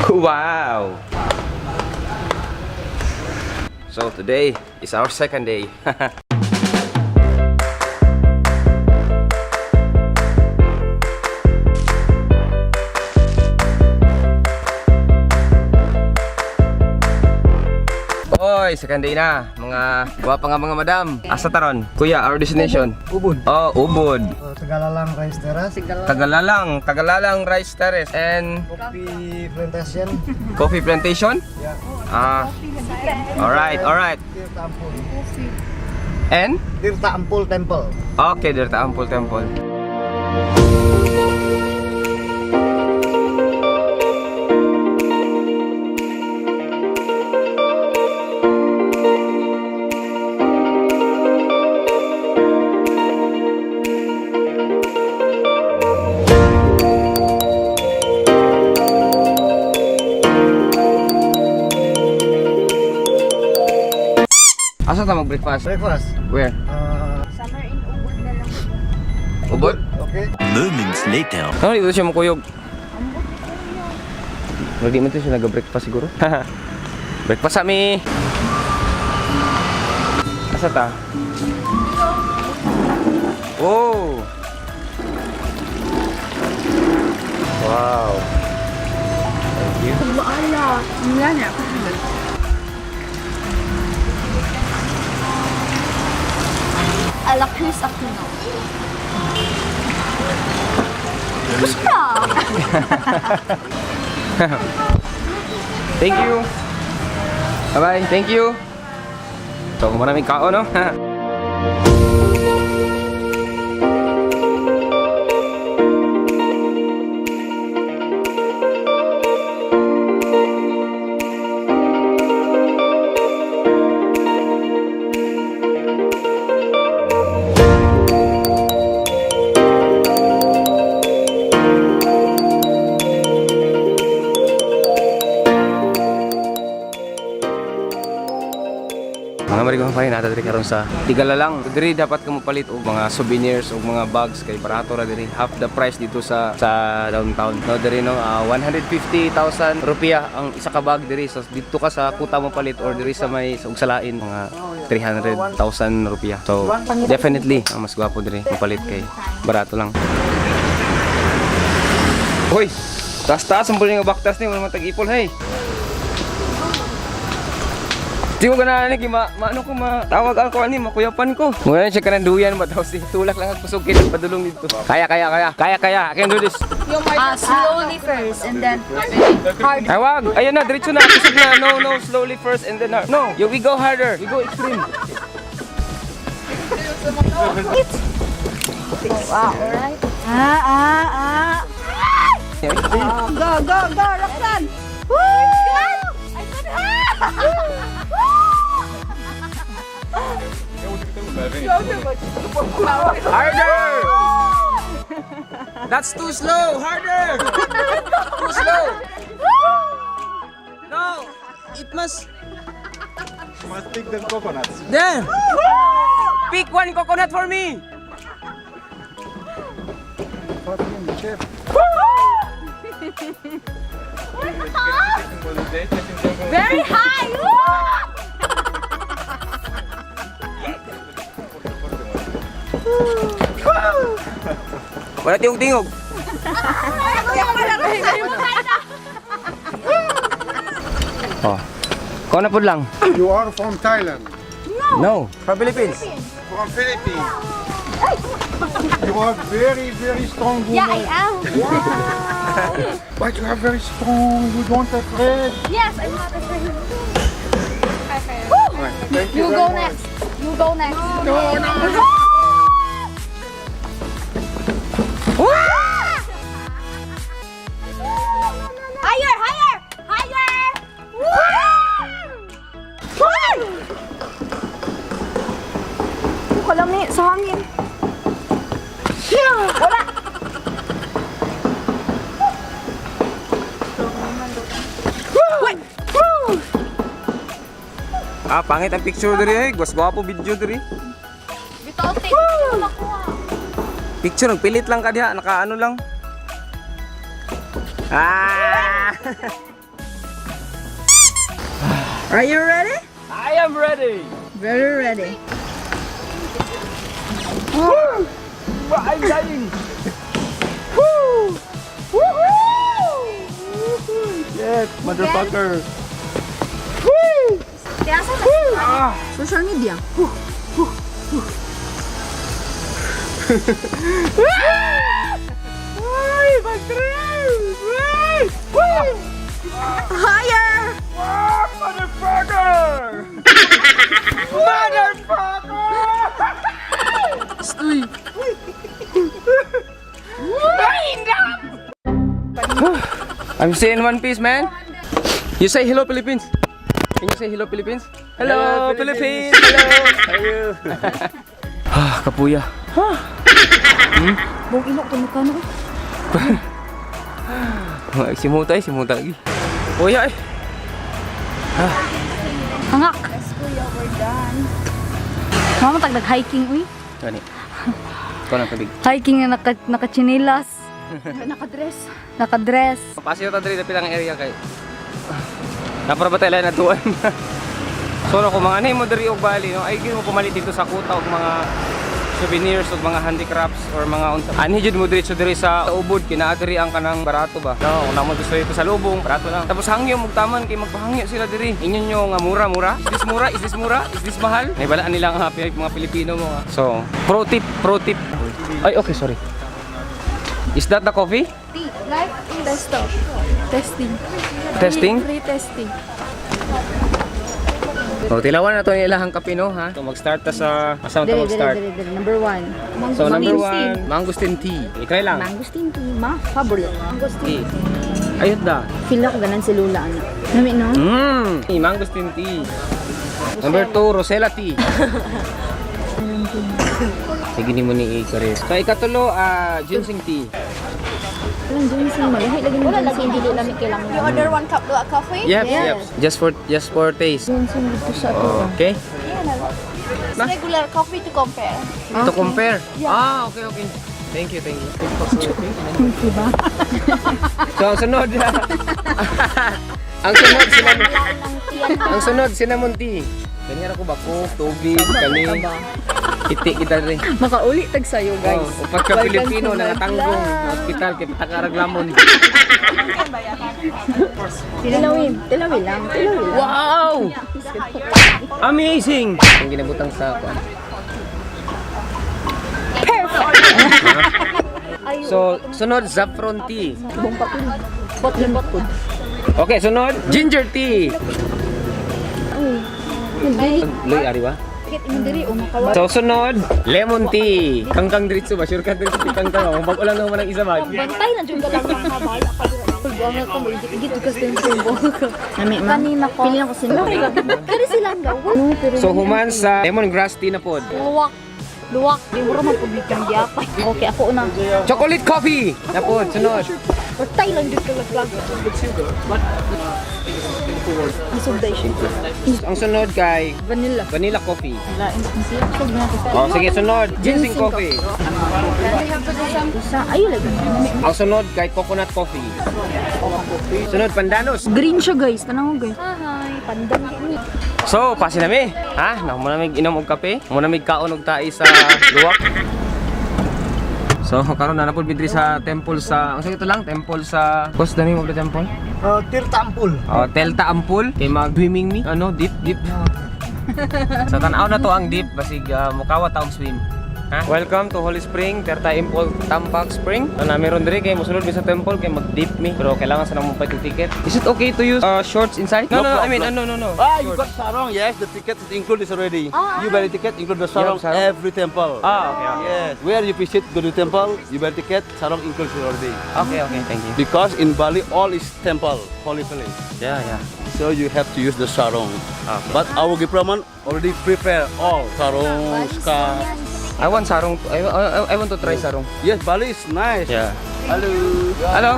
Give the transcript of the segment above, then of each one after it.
Wow! So today is our second day. Oy, second day na. Mga gwapa nga mga madam. Asa taron? Kuya, our destination. Ubud. Oh, Ubud. Tegalalang Rice Terrace, Tagalalang, Tagalalang Rice Terrace and Coffee Plantation, Coffee Plantation. ya, Ah. Alright, alright. Tirta Ampul. And Tirta Ampul Temple. Okay, Tirta Ampul Temple. Asa ta mag-breakfast? Breakfast. Where? Summer in Ubud na lang. Ubod? Okay. Moments later. Ano dito siya makuyog? Pero di man to siya nag-breakfast siguro. Breakfast kami! Asa ta? Oh! Wow! Thank you. Maala. Wala niya. Ala Chris Aquino. Gusto! Thank you! Bye-bye! Thank you! So, maraming kao, no? Mga marigong pa rin nata diri karon sa Tigalalang. Diri dapat ka mopalit og mga souvenirs og mga bags kay barato ra diri. Half the price dito sa downtown. No diri no, 150,000 rupiah ang isa ka bag diri. So dito ka sa kuta mo palit or diri sa may sa Ugsalain mga 300,000 rupiah. So definitely ang mas gwapo diri mopalit kay barato lang. Hoy, taas-taas ang buling nga baktas ni wala man tag-ipol hey. Di ko ganahan ni ma, maano ko ma tawag ako ani makuyapan ko. Muna siya kanang duyan ba tapos tulak lang ang kusog kay padulong dito. Kaya kaya kaya. Kaya kaya. I can do this. Ah, slowly first and then hard. Ay wag. Ayun na, diretso na. Kusog na. No, no, slowly first and then hard. No, yo, we go harder. We go extreme. Wow, alright. Ah, ah, ah. Go, go, go, Roxanne! Woo! I said Harder! That's too slow. Harder! Too slow. No, it must Must pick the coconuts. There. Pick one coconut for me. Chef. Very high! Woo! Wala tingog-tingog. Oh. Kau na po lang. You are from Thailand, No. From Philippines. from Philippines. You are very, very strong woman. Yeah, I am. But you are very strong. You don't afraid. Yes, I'm not afraid. Thank you You very go much. next. You go next. No, no. Higher, higher, higher. Woo! Kalami sa hangin. Wala. Wait. Ah, pangit ang picture diri eh. Guwas gwapo video diri. Bitaw take makuha. Picture nagpilit lang ka diha, nakaano lang. Ah! Are you ready? I am ready. Very ready. I'm dying. Woo! Woohoo! Yes, motherfucker. Woo! Kaya sa Ah! social media. Ay, mag-trip! Ay! Woo! Higher! Ah, motherfucker! Motherfucker! Uy! I'm still in one piece, man. You say hello, Philippines. Can you say hello, Philippines? Hello, Philippines. Hello. Ah, kapuya. Buong ilok to mukha no. Simuta eh, simuta lagi. Puya eh. Hangak. Yes, kuya, we're done. Mama tag hiking uy. Gani. Ikaw ng tubig. Hiking na naka nakachinelas. Nakadress. Nakadress. Pasyo ta diri dapit ang area kay. Napara ba tayo na tuan? So no, kung mga anay mo diri og Bali no, ay gyud mo pumalit dito sa kuta og mga souvenirs og mga handicrafts or mga unsa. Anhi jud mo diretso diri sa Ubud kay naa diri ang kanang barato ba. No, kung namo gusto dito sa lubong, barato lang. Tapos hangyo mo taman kay magpahangyo sila diri. Inyo nyo nga mura-mura. Is this mura? Is this mura? Is this mahal? May balaan nila ang happy mga Pilipino mo nga. So, pro tip, pro tip. Ay, okay, sorry. Is that the coffee? Like testo. Testing. Testing? Free testing. So, tilawan na to ni ilahang kape, no, ha? So, mag-start ta sa... Asa ta mag-start? Dere, dere. Number one. So, number one, mangosteen tea. I-try lang. Mangosteen tea, ma favorite. Tea. Ayot da. Feel ako ganan si Lula ano. Nami no? Mangosteen tea. Number two, Rosella tea. Sige ni mo ni i-career. So, ikatulo, ginseng tea. Walang ginseng, malahi lagi ng ginseng dili lami kay lang. You order one cup luwak coffee? Yep. Just for taste. Ginseng dito sa ato. Okay? It's regular coffee to compare. To compare. Ah, okay. Thank you, thank you. So, ang sunod. Ang sunod, cinnamon. Ang sunod, cinnamon tea. Ganyan ako ba? Coke, tubig, kani. Iti kita rin. Makauli tag sayo, guys. Oh, pagka Pilipino, nangatanggong, hospital, kay patakarag lamon. Tilawi, tilawi lang, tilawi lang. Wow! Amazing! Ang ginabutang sa kuan. Perfect! So, sunod, saffron tea. Buong papel. Bot lang bot. Okay, sunod, ginger tea. Uy. Loy, ari ba? Kit mo diri o makawa. So, sunod, lemon tea. Kangkang diretso ba? Sure ka diretso si kangkang. Kung bago lang naman ang isa ba? Bantay na jud ka lang mga bala ka. Buang ka mo igit ka sa tempo. Nami ma. Kanina ko. Pili ako sila. Pero sila nga. So, human sa lemongrass tea na pod. Luwak. Luwak. Di mo man public ang giyapay. Okay, ako una. Chocolate coffee na pod, sunod. Bantay lang jud ka laglag. Isugday siya. Ang sunod kay Vanilla. vanilla coffee. Lain siya. Oh, sige, sunod, ginseng coffee. Isa ayo lagi. Ang sunod kay coconut coffee. Sunod, pandanos. Green siya guys. Tanaw guys. Hi, pandan ni. So, pasi nami. Ha? Naku mo namig inom og kape. Mo namig kaon og tai sa luwak. So, karon na napud mi diri sa temple sa ang ito lang, temple sa, what's the name of the temple? Tirta Empul. Oh, Telta Ampul. Kay mag swimming mi. Ano, deep deep. Sa tan-aw na to ang deep basig mukawa ta og swim. Ha? Welcome to Holy Spring, Terta Impol Tampak Spring. So, na meron diri kay mosulod mi sa temple kay mag-deep mi pero kailangan sa nang mo ticket. Is it okay to use shorts inside? No, no, I mean, no. Ah, you got sarong, yes. The ticket is included already. You buy the ticket, include the sarong, sarong. Every temple. Ah, okay. Yes. Where you visit, go to temple, you buy ticket, sarong included already. Okay, thank you. Because in Bali, all is temple, holy place. Yeah. So you have to use the sarong. Okay. But our Gipraman already prepare all sarong, scarf. I want sarong. I want to try sarong. Yes, Bali is nice. Yeah. Hello. Hello.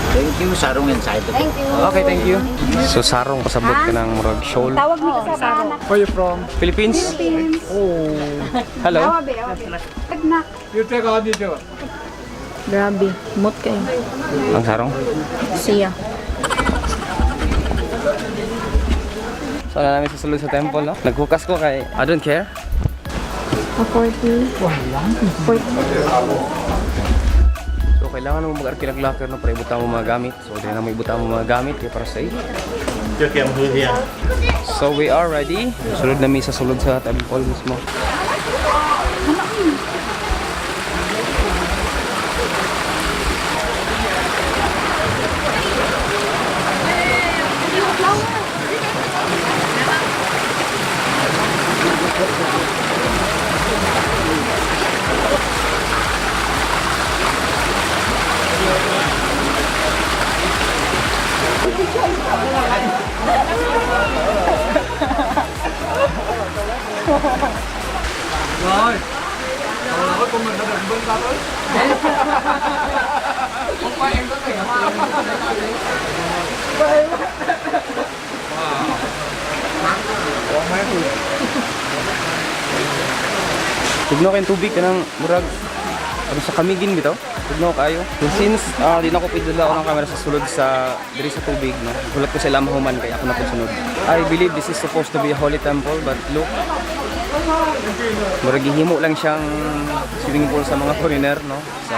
Thank you, sarong inside the Thank you. Okay, thank you. So sarong pasabot ka ng murag shawl. Tawag mi ka sa anak. Where you from? Philippines. Philippines. Oh. Hello. Awa be, awa be. Tagnak. You take all the job. Grabe, mot kayo. Ang sarong. Siya. So na namin sa sulod sa temple, no? Naghukas ko kay I don't care. 40. So kailangan mo mag-arkilag locker, no, para ibutang mo mga gamit. So dili na mo ibutang mo mga gamit kay para safe. So we are ready. Sulod na mi sa sulod sa temple mismo. Tugnaw kayong tubig kanang murag ano sa kamigin bitaw. Tugnaw kayo. So, since di na ko pidala ako ng camera sa sulod sa diri sa tubig, no. Gulat ko sila mahuman kay ako na po sunod. I believe this is supposed to be a holy temple, but look, murag gihimo lang siyang swimming pool sa mga foreigner, no. So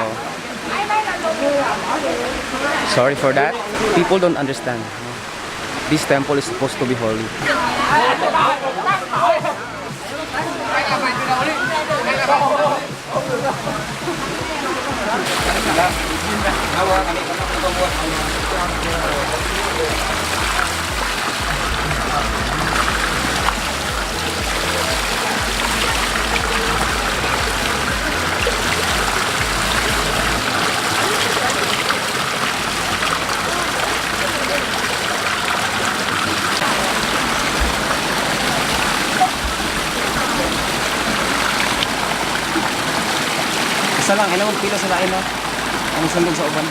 sorry for that. People don't understand. No? This temple is supposed to be holy. Isa lang, ilang pila sa lain, no? Ang sundog sa uban.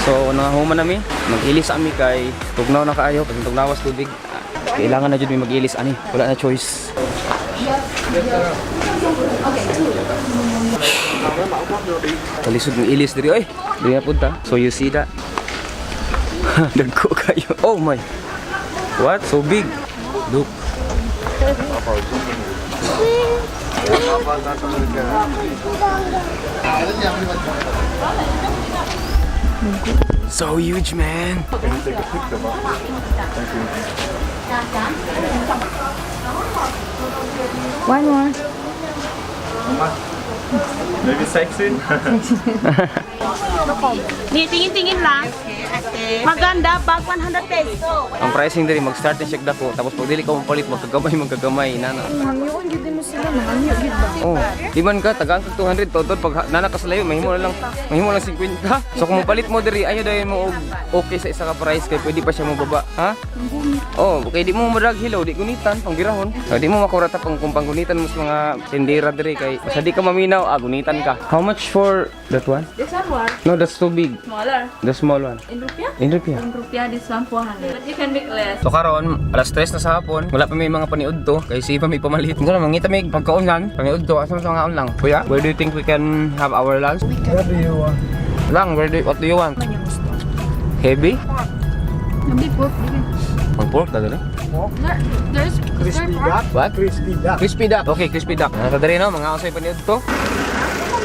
So, nangahuman nami, mag-ilis ami kay tugnaw na kaayo, pag tugnawas tubig, kailangan na jud mi mag-ilis ani, wala na choice. Kalisod ng ilis diri oy. Diri na punta. So you see that? Dagko kayo. Oh my. What? So big. Look. So huge, man. Can you take a picture? Thank you. One more. Maybe sexy? Ni tingin-tingin lang. Maganda, bag 100 peso. Ang pricing diri mag-start na siya dako tapos pag dili ka mopalit magkagamay magkagamay nana. Mangyoon gid mo sila, mangyo gid ba? Oh, di man ka tagaan kag 200 totod pag nana ka sa layo mahimo na lang 50. So kung mopalit mo diri ayo dayon mo og okay sa isa ka price kay pwede pa siya mobaba, ha? Oh, kay di mo madrag hilaw, di gunitan panggirahon. So, di mo makurata pang kung panggunitan mo sa mga tindera diri kay basta di ka maminaw, gunitan ka. How much for that one? This one more No, that's too big. smaller. The small one. In rupiah? In rupiah. In rupiah, this one 400. But you can make less. So karon, alas 3 na sa hapon, wala pa may mga paniud to kay si pa may pamalit. Unsa na mangita may pagkaunan, paniud to asa man sa mga lang. Kuya, where do you think we can have our lunch? What do you want? Lang, where do what do you want? Heavy? Hindi pork. Pang pork na dali. There's Crispy duck? What? Crispy duck. Crispy duck. Okay, crispy duck. Nasa dali no, mga usay paniud to.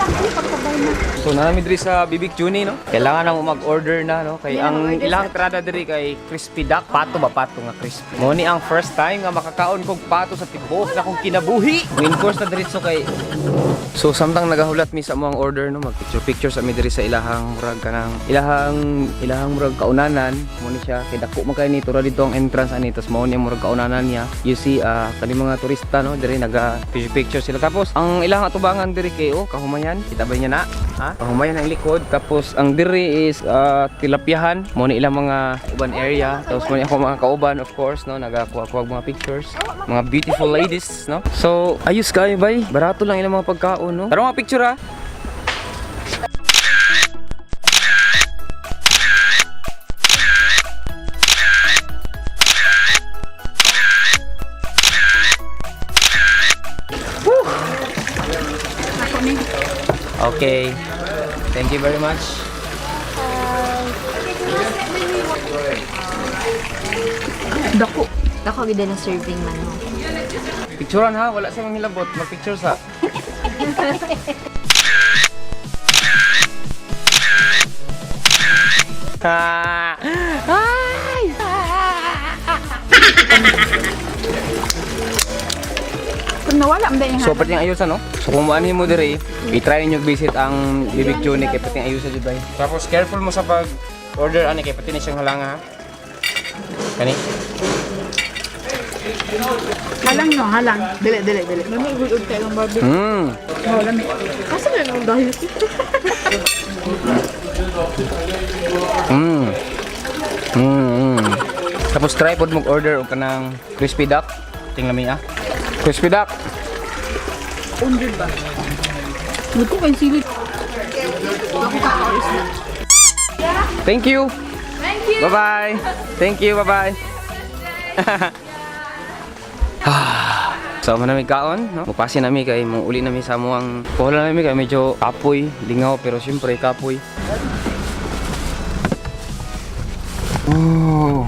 lang ay pagkabay na. So naa mi diri sa Bibik Juni, no? Kailangan na mo mag-order na, no? Kay ang ilang trada diri kay crispy duck, pato ba pato nga crispy. Mo ni ang first time nga makakaon kog pato sa tibuok na kong kinabuhi. Main course na diretso kay. So samtang nagahulat mi sa among order, no, mag picture picture sa mi diri sa ilahang murag kanang ilahang ilahang murag kaunanan mo ni siya kay dako man kay ni tura dito ang entrance ani, tas mao ni ang murag kaunanan niya. You see, kani mga turista, no, diri naga picture picture sila, tapos ang ilahang atubangan diri kay, oh, kahumayan, kita ba niya na, ha, kahumayan ang likod, tapos ang diri is tilapyahan mo ni ilang mga uban area, tapos mo ni ako mga kauban, of course, no, nagakuha-kuha og mga pictures, mga beautiful ladies, no. So ayos kayo bay, barato lang ilang mga pagkaon, no. Tara, mga picture, ha. Okay. Thank you very much. Dako. Dako gid na serving man mo. Picturean ha, wala sa mga hilabot, mag-picture sa. Ha. Ay! Kung nawala man yung So, pati ang ayusan, no? So, kung maanhin mo dire, i-try ninyo visit ang Bibig Juni kay pati ang ayusan dyan, bay. Tapos, careful mo sa pag-order, ani, kay pati na siyang halanga, ha? Kani? Halang no, halang. Dili, dili, dili. Lami gud og tayo barbie. Oh, lami. Asa na nang dahil? Tapos try pod mo order og kanang crispy duck. Ting lami ah. Crispy duck. Unjud ba? Muto kay silid. Ako kakaoris na. Thank you. Thank you. Bye-bye. Thank you. Bye-bye. So, man nami kaon, no? Mupasi nami kay mo uli nami sa amuang puhulan nami kay medyo kapoy, lingaw, pero syempre kapoy. Oh.